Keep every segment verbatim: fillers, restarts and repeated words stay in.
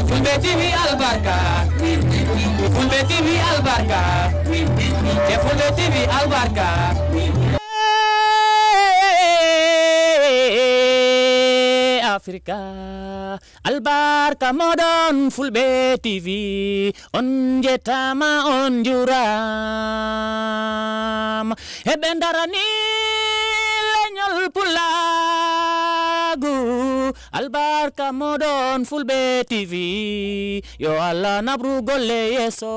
Fulɓe T V albarka. Fulɓe T V albarka. E Fulɓe T V albarka. Afrika. Albarka moɗon Fulɓe T V, on njettama, on njuram. Heɓe darani leñol Pulaagu, albarka moɗon Fulɓe T V, yo Allah naɓru golle yeeso.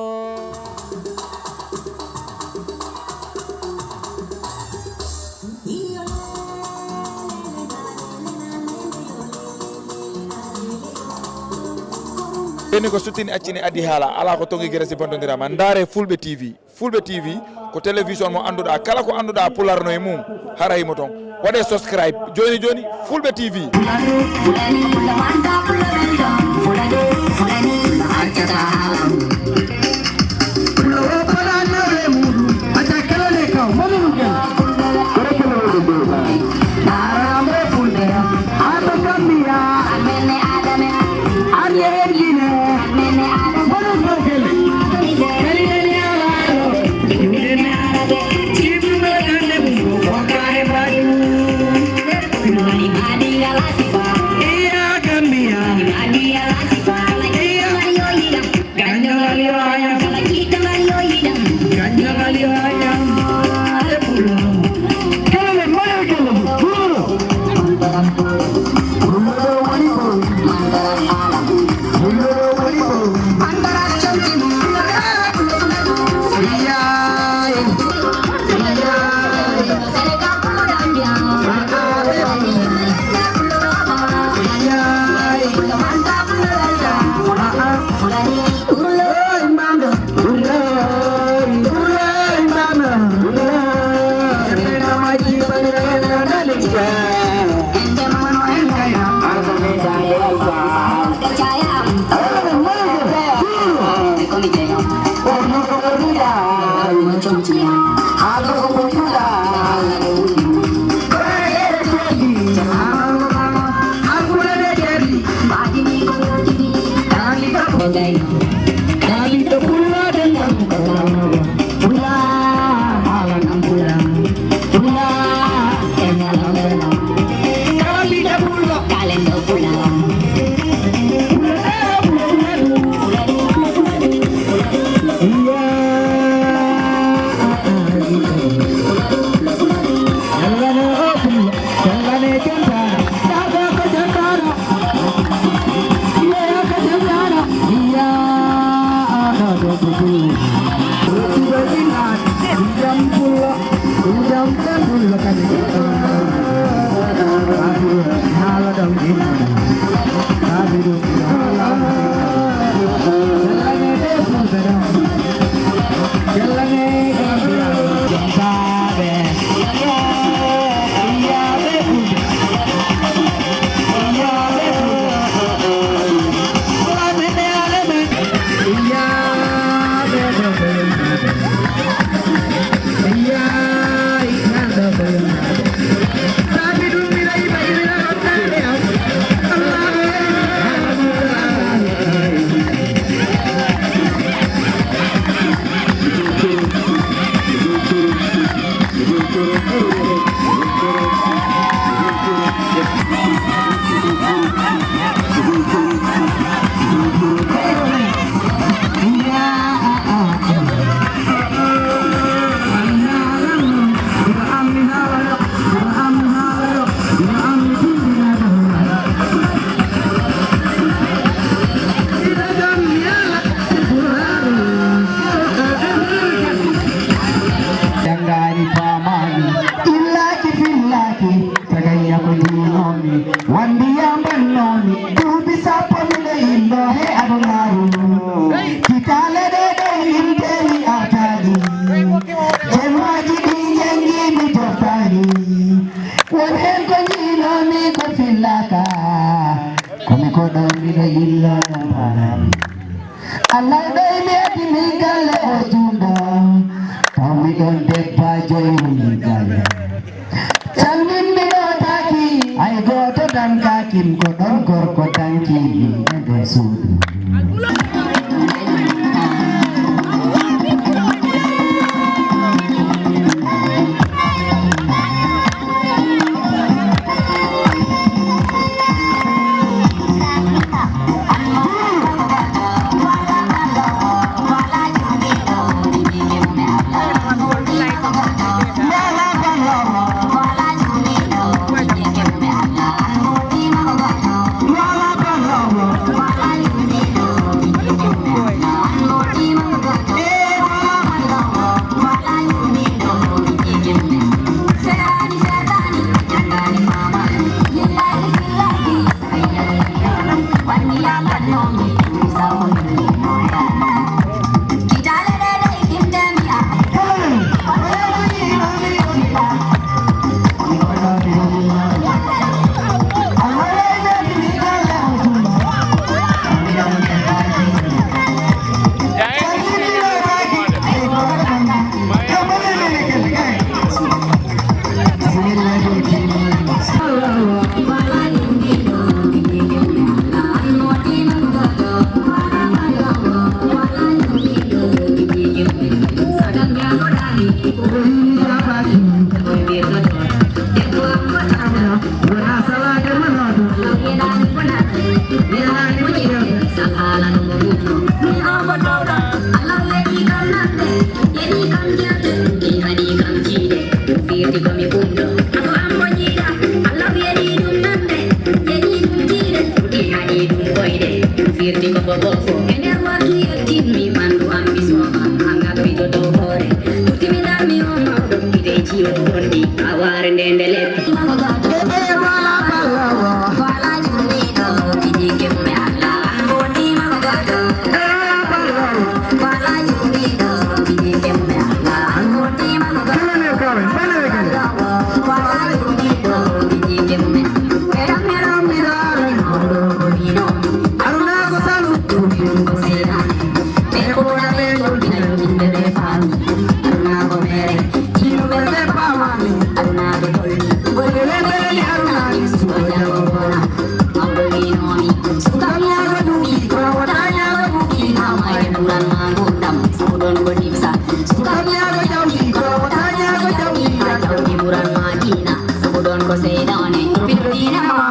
Ɓeni ko suttini accini addi haala, ala ko tongi gere si bontondirama. Ndaare Fulɓe T V. Fulɓe T V ko télévision mo annduɗa, kala ko annduɗa Pular no e mum, hara himo toon. Waɗe subscribe joni joni, Fulɓe T V. Janngaani faamaani, illaaki fillaaki, tagañña ko njiinoomi, wanndi yambannomi, duuɓi sappo miɗo illo he adunaaru. Kitaale ɗe ɗo limteemi artaani, jemmaaji ɗi njanngiimi joftaani. Won heen ko njiinoomi ko fillaaka, komi ko ɗo miɗo illo ɗum faamaani. Allah ɗoymi addi min galle o juuɗo, taw mi ɗon debbajo e woni galle. Calmin mi ɗo taki, hay gooto dankaakim, ko ɗon gorko danki min e nder suudu. Firti ko bobo fo. E nder wakki yettinmi ɓandu am mi sooma. An ngappitoto hoore. Ɓurtimi darmi o mawɗo. Gide ciwo gonɗi. A waare nde nde leppi. Wala jurmiɗo. Gidi kemme Allah. An gonɗi mago goto. Wala jurmiɗo. Gidi kemme Allah. An gonɗi mago goto. Wala jurmiɗo. Gidi kemme. Meram meram meram. Aruna ko salu, ɗum ko seeɗa. Ɓe ko wona ɓe ɗolɗina yimɓe ɓe faami. Aruna ko mere, yimɓe ɓe paamaani. Aruna ɓe ɗolɗi, goɗɗo ɓe ɓe ni Aruna, suka jago bona. Mawɗo wiinoomi, suka mi yago duuɓi, kono wota yago duuɓi, kama e ɓuran ma ngurdam. Sabu ɗon ko nimsa, suka mi yago jawdi, kono wota yago jawdi, jawdi ɓuran ma diina. Sabu ɗon ko seyɗaane, piɗo diina ma.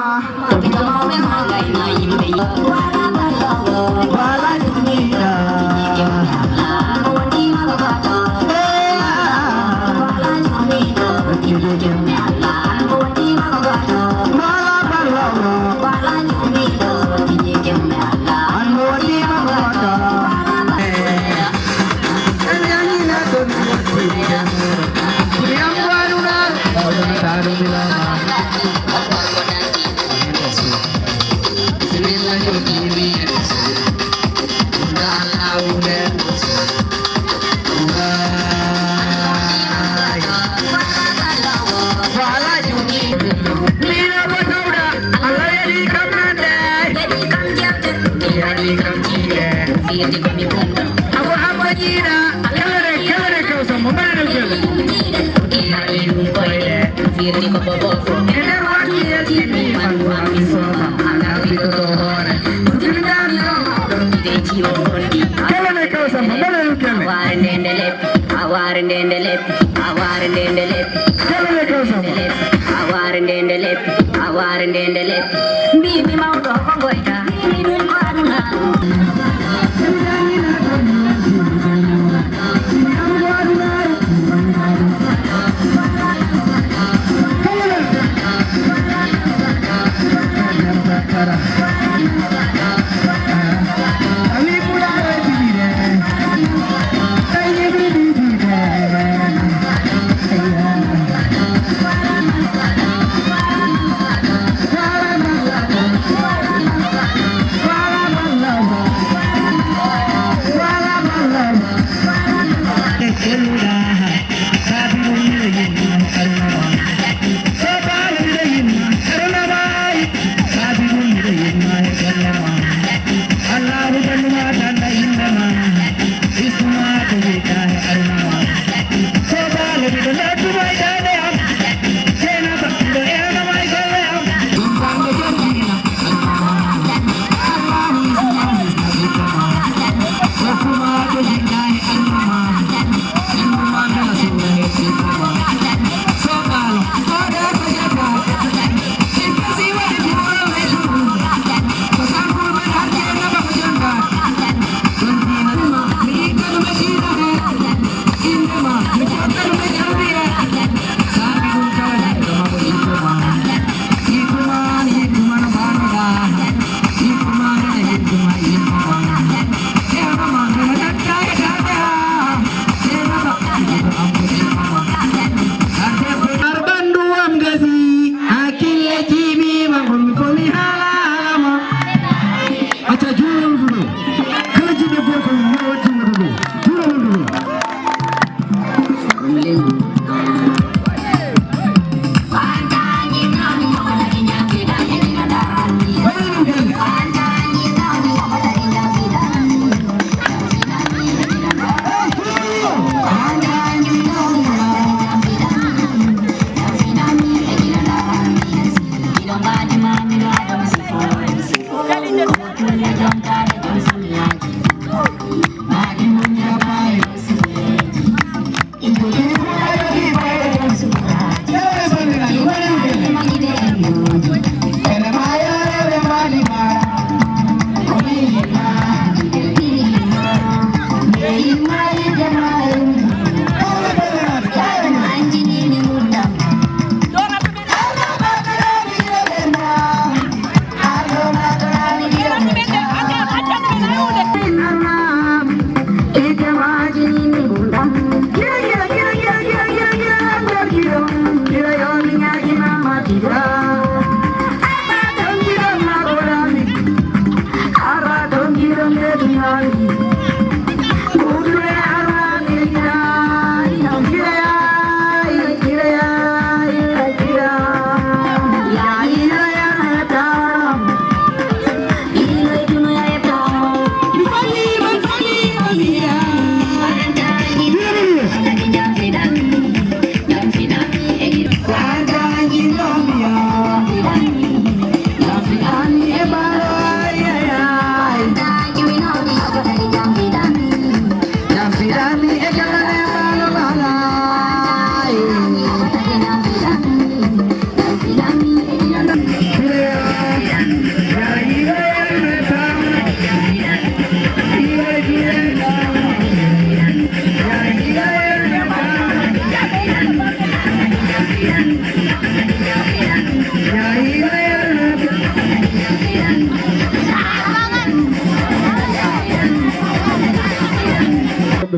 Abu Abba Jina, kala ne, kala ne kawsa mo, mbaɗa ɗum kala. Firti ko bobo fo. E nder waɗi yettinmi ɓandu am mi sooma. An ngappitoto hoore. Ɓurtimi darmi o mawɗo. Gide ciwo gonɗi. Kala ne kawsa mo, mbaɗa ɗum kala. A waare nde nde leppi. A waare nde nde leppi. A waare nde nde leppi. Kala ne kawsa mo. A waare nde nde leppi. A waare nde nde leppi. Mbiimi mawɗo ko ngoyta. Mbiimi ɗum ko aduna. Kala jiɗɗo gorko, yo waɗ jummoto ɗo. Juuɗe mon ɗo.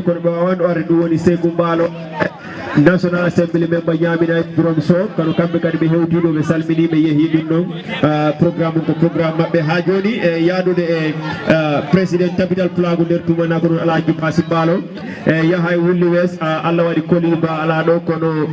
Kono ɓe waawano arde, ɗum woni Seeku Mbaalo. National Assembly member Ñaamina Birom Sow, kono kamɓe kadi ɓe hewtii ɗo, ɓe salminii, ɓe yehii ɗum ɗon. Ah, programme on ko programme maɓɓe. Haa jooni e yaadude e, ah, président Tabital Pulaagu nder tumanaa ko ɗum Alhaji Basi Mbaalo. E yaha e Wulli West, ah, Allah waɗi Koli Ba alaa ɗo, kono,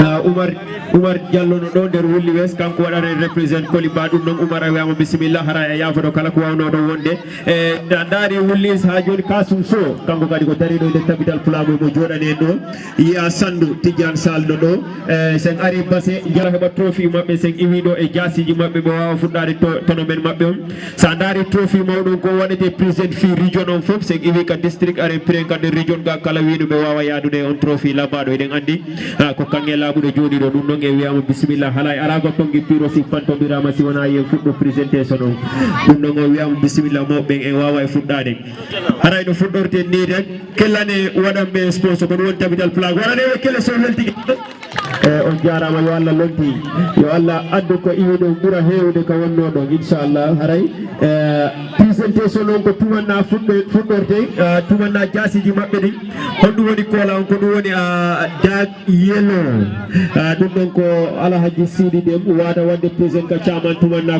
ah, Umar, Umar Diallo no ɗo nder Wulli West, kanko waɗata en represent Koli Ba. Ɗum ɗon Umar a wiyaama bisimilla, hara e yaafoto kala ko waawnoo ɗo wonde. E, a ndaari Wullis haa jooni, Kasum Sow, kanko kadi ko dariiɗo e nder Tabital Pulaagu, mo jooɗani en ɗo. Yiya Sanndu, Tijjaan Sall no ɗo. E, sen ari Base, njara heɓa trophy maɓɓe, sen iwi ɗo e jaasiiji maɓɓe, ɓe waawa fuɗɗaade to-, tournament maɓɓe on. So a ndaari trophy mawɗo on, ko waɗetee present fii region on fof, sen iwi ka district, aren piren ka nder region ga, kala wiiɗo ɓe waawa yaadude e on trophy laɓaaɗo, eɗen anndi. Ah, ko kaŋŋe laaɓuɗe jooɗii ɗo, ɗum ɗon en wiyaama bisimilla. Halaa e araago tonngi piiro si pantondiraama si wonaa yen fuɗɗo présentation on. Ɗum ɗon o wiyaama bisimilla mawɓe ɓen, en waawa e fuɗɗaade. Haray no fuɗɗorten nii tan, kellane waɗanɓe sponsor, ko ɗum woni Tabital Pulaagu. Waɗane ɓe kelle so weltike. Eh, on jaaraama, yo Allah lonti. Yo Allah addu ko iwi ɗon ɓura heewde ko wonnoo ɗon, inchallah. Haray, eh, présentation on ko tumanna fuɗɗo-, fuɗɗorte, eh, tumanna jaasiiji maɓɓe ɗin. Honɗum woni koola on? Ko ɗum woni, ah, dark yellow. Ah, ɗum ɗon ko Alhaji Sidi Dem wata wadde present ka chairman tumanna.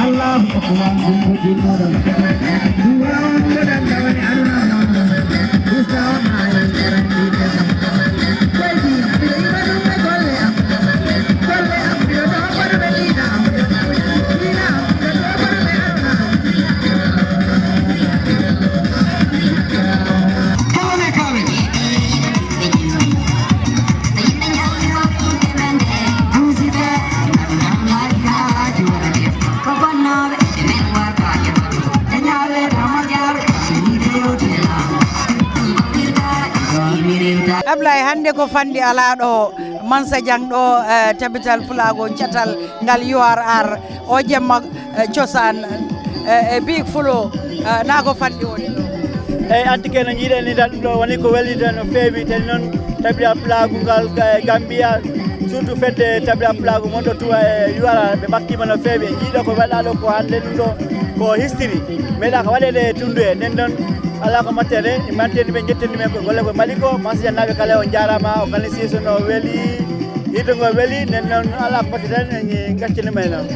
Allahu akbar. Ablaye, hannde ko fanɗi alaa ɗo, Mansa Dieng ɗo, eh, Tabital Pulaagu Catal ngal U R R, o jemma, eh, cosaan, eh, e Big Flo, eh, naa ko fanɗi woni ɗo? Eyi, anti ke no njiiɗen ni tan, ɗo woni ko welliita no feewi, tan noon Tabital Pulaagu ngal, eh, Gambia, surtout fedde Tabital Pulaagu mon ɗo tuwa e U R R, ɓe mbattiima no feewi, en njiiɗo ko waɗaa ɗo ko hannde ɗum ɗo ko history, meeɗaa ko waɗeede e tunndu he, nden noon alaa ko mbaɗten, en mbaɗten ɓe njettani men ko golle ko mbaɗi ko, Mansa Dieng naaɓe kala on njaaraama, organisation o weli, yiɗde ngo weli, nden noon alaa ko mbaɗten, en ngaccani men noon.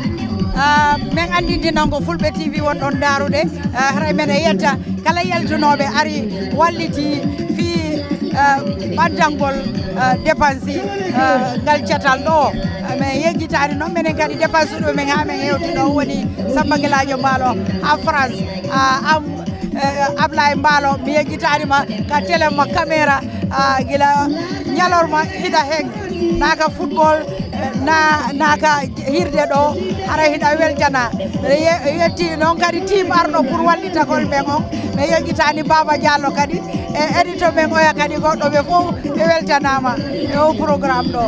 Ah, min anndinti noon ko Fulɓe T V won ɗon ndaarude, ah, haray meɗen yetta kala yaltunooɓe ari walliti fii, ah, ɓantangol, ah, dépense, ah, ngal catal ɗo. Ah, min yejjitaani noon minen kadi dépense ɗo min haa min hewti ɗo woni Samba Gelaajo Mbaalo haa France. Ah, am, eh, Ablaye Mbaalo, mi yejjitaani ma ka télé ma caméra, ah, gila ñalorma hiɗa heen, naa ka football, eh, naa, naa ka hirde ɗo, hara hiɗa weltana. Mbeɗa ye-, yetti noon kadi team arɗo pour wallitagol men on. Mi yejjitaani Baaba Diallo kadi, e édito men oya kadi, goɗɗo ɓe fof ɓe weltanaama e o programme ɗo.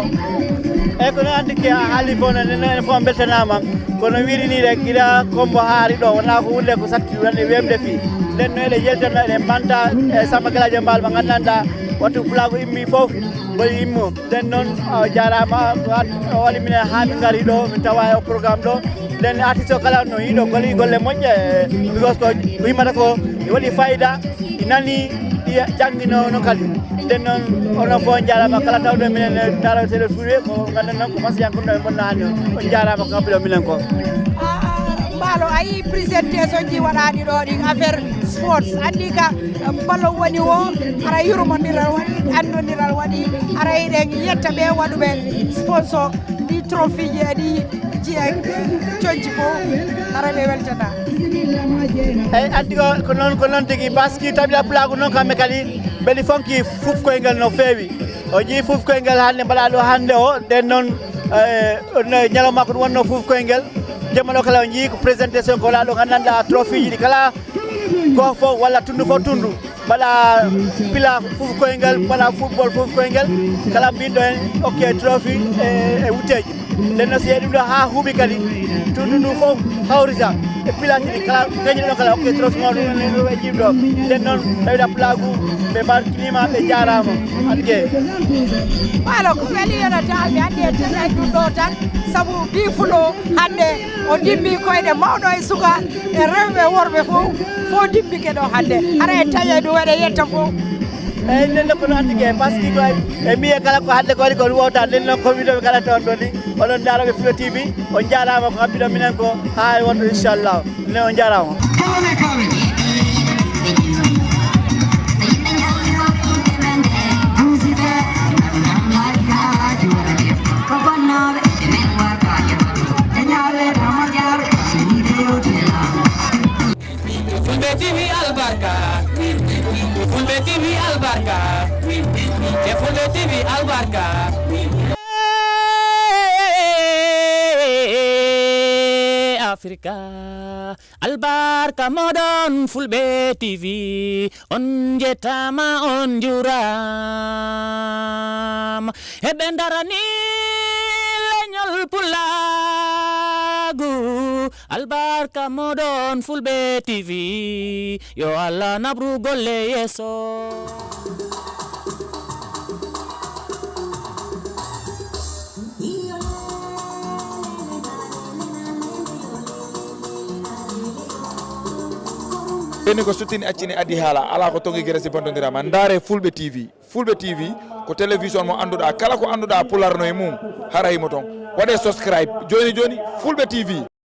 Eyi, ko noon anti ke a haali fof noon, enen fof en mbeltanaama. Kono wiiri nii rek, gila kombo haari ɗo, wonaa ko huunde ko satti wonde weemde fii. Nden noon eɗen yeltana, eɗen mbanta e Samba Gelaajo Mbaalo mo nganndanɗaa, wattu pulaagu immi fof, boli immo. Nden noon, o jaaraama, o waɗi minen haa min ngari ɗo, min tawa e o programme ɗo. Nden artiste o kala no yiɗo golle, golle moƴƴe, because ko, ko yimmata ko, waɗi fayida, nani, ɗi janngino no kadi. Nden noon, onon fof njaaraama, kala tawɗo minen e Daara Télé Fulɓe, ko nganndon noon ko Mansa Dieng ɗo e bonna hannde, on njaaraama ko ngabbiɗo minen ko. Ah, Mbaalo, a yii présentation ji waɗaaɗi ɗo ɗin, affaire sports, anndi ka, em, ballon woni o, hara yurmondiral waɗi, anndondiral waɗi, hara eɗen yetta ɓe waɗuɓe sponsor ɗi trophée ji e ɗi ji e conci fof, hara ɓe weltana. Eyi, anndi ko, ko noon, ko noon tigi, parce que Tabital Pulaagu noon kamɓe kadi mbeɗi fonki fuuf koyngal no feewi. O jii fuuf koyngal hannde mbaɗaa ɗo hannde o, nden noon, eh, on, eh, ñalawma ko ɗum wonnoo fuuf koyngal. Jemma ɗo kala o jii ko présentation ko laaɗo nganndanɗaa trophée ji ɗi kala goho fof walla tunndu fof tunndu. Mbaɗa pila fuuf koyngal, mbaɗa football fuuf koyngal. Kala mbinɗo en okke trophée e, e wutteeji. Nden noon, si yeeyi ɗum ɗo haa huuɓi kadi, tunndu ndu fof hawrita e pilaji ɗi kala, gañi ɗo kala, okke trophée mawɗo ɗum ɗo e jiiɗo. Nden noon, Tabital Pulaagu, ɓe mbarkinima, ɓe jaaraama. Ange. Mbaalo, ko weli yonata, mi anndi e télé ɗum ɗo tan, sabu Big Flo hannde o dimbi koyɗe mawɗo e suka e rewɓe e worɓe fof, fof dimbike ɗo hannde. Hara e taƴe ɗum waɗe yetta fof. Eyi, nden noon ko noon anndi ke, parce que ko e mbiye kala ko hannde ko waɗi ko ɗum wowta, nden noon ko wiɗoɓe kala toon ɗo ni, oɗon ndaara ɓe Fulɓe T V, on jaaraama ko ngabbiɗon minen ko haa e wonɗo inchallah. Ne on jaaraama. Fulɓe T V albarka. Fulɓe T V albarka. E Fulɓe T V albarka. Afrika. Albarka moɗon Fulɓe T V, on njettaama, on njuuraama. Heɓe ndarani leñol pulaagu. Albarka moɗon Fulɓe T V, yo Allah naɓru golle yeeso. Ɓeni ko suttini accini addi haala, alaa ko toŋi gere si bontondiraa ma. Ndaare Fulɓe T V. Fulɓe T V ko télévision mo annduɗaa, kala ko annduɗaa Pulaar no e mum, hara himo toon. Waɗee subscribe jooni jooni, Fulɓe T V.